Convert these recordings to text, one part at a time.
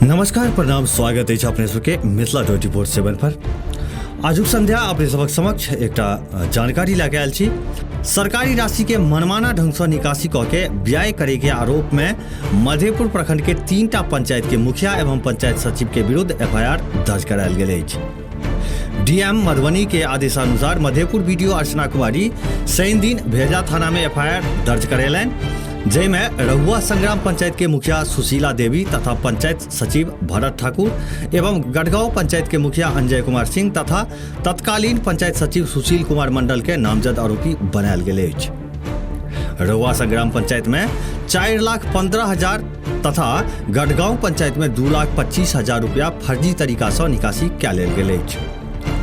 नमस्कार, प्रणाम, स्वागत अछि अपने सबके मिथिला 24/7 पर। आजुक संध्या अपने सबक समक्ष एकटा जानकारी लए के आयल छी। सरकारी राशि के मनमाना ढंग से निकासी कऽ के व्यय करे के आरोप में मधेपुर प्रखंड के 3टा पंचायत के मुखिया एवं पंचायत सचिव के विरुद्ध एफआईआर दर्ज करायल गेल अछि। डीएम मधुबनी के आदेशानुसार मधेपुर बीडीओ अर्चना कुमारी शनि दिन भेजा थाना में एफआईआर दर्ज करेलनि, जाहिमे रहुआ संग्राम पंचायत के मुखिया सुशीला देवी तथा पंचायत सचिव भरत ठाकुर एवं गढ़गांव पंचायत के मुखिया अंजय कुमार सिंह तथा तत्कालीन पंचायत सचिव सुशील कुमार मंडल के नामजद आरोपी बनायल गेल अछि। रहुआ संग्राम पंचायत में 4,15,000 तथा गढ़गांव पंचायत में 2,25,000 रुपया फर्जी तरीका से निकासी कयल लेल गेल अछि।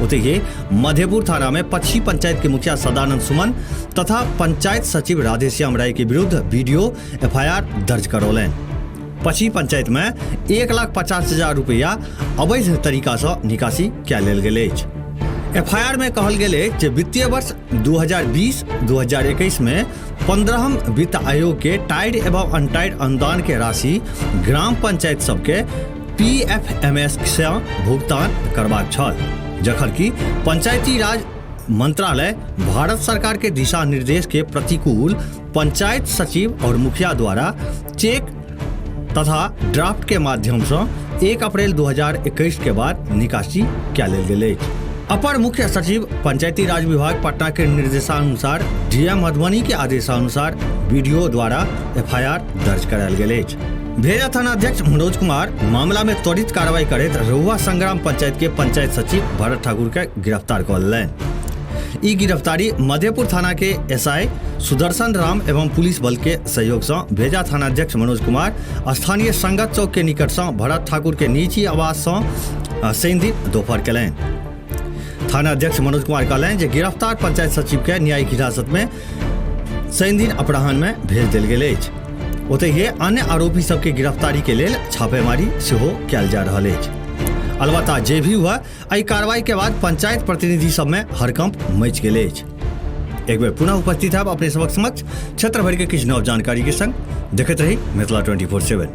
ओतहि मधेपुर थाना में पक्षी पंचायत के मुखिया सदानंद सुमन तथा पंचायत सचिव राधेश्याम राय के विरुद्ध वीडियो एफआईआर दर्ज करौलनि। पक्षी पंचायत में 1,50,000 रुपया अवैध तरीका से निकासी कयल लेल गेल अछि। एफआईआर में कहल गेल अछि जे वित्तीय वर्ष 2020-2021 में 15म वित्त आयोग के टाइड एवं अनटाइड अनुदान के राशि ग्राम पंचायत सबके पीएफएमएस से भुगतान करबाक छल, जखन कि पंचायती राज मंत्रालय भारत सरकार के दिशा निर्देश के प्रतिकूल पंचायत सचिव और मुखिया द्वारा चेक तथा ड्राफ्ट के माध्यम से 1 अप्रैल 2021 के बाद निकासी कयल लेल गेल अछि। अपर मुख्य सचिव पंचायती राज विभाग पटना के निर्देशानुसार डीएम मधुबनी के आदेशानुसार वीडियो द्वारा एफआईआर दर्ज करायल गेल अछि। भेजा थाना अध्यक्ष मनोज कुमार मामला में त्वरित कार्रवाई करैत रहुआ संग्राम पंचायत के पंचायत सचिव भरत ठाकुर के गिरफ्तार कऽ लेलनि। ई गिरफ्तारी मधेपुर थाना के एसआई सुदर्शन राम एवं पुलिस बल के सहयोग से भेजा थानाध्यक्ष मनोज कुमार स्थानीय संगत चौक के निकट से भरत ठाकुर के निजी आवास से शनि दिन दोपहर केलनि। थानाध्यक्ष मनोज कुमार कहलनि जे गिरफ्तार पंचायत सचिव के न्यायिक हिरासत में शनि दिन अपराह्न में भेज देल गेल अछि। ओतहि अन्य आरोपी सबके गिरफ्तारी के लेल छापेमारी सेहो कयल जा रहल अछि। अलबत्ता जे भी हुआ, एहि कार्रवाई के बाद पंचायत प्रतिनिधि सब में हड़कंप मचि गेल अछि। एक बेर पुनः उपस्थित है अपने सबक समक्ष क्षेत्र भर के किछु नव जानकारी के संग। देखैत रही मिथिला 24/7।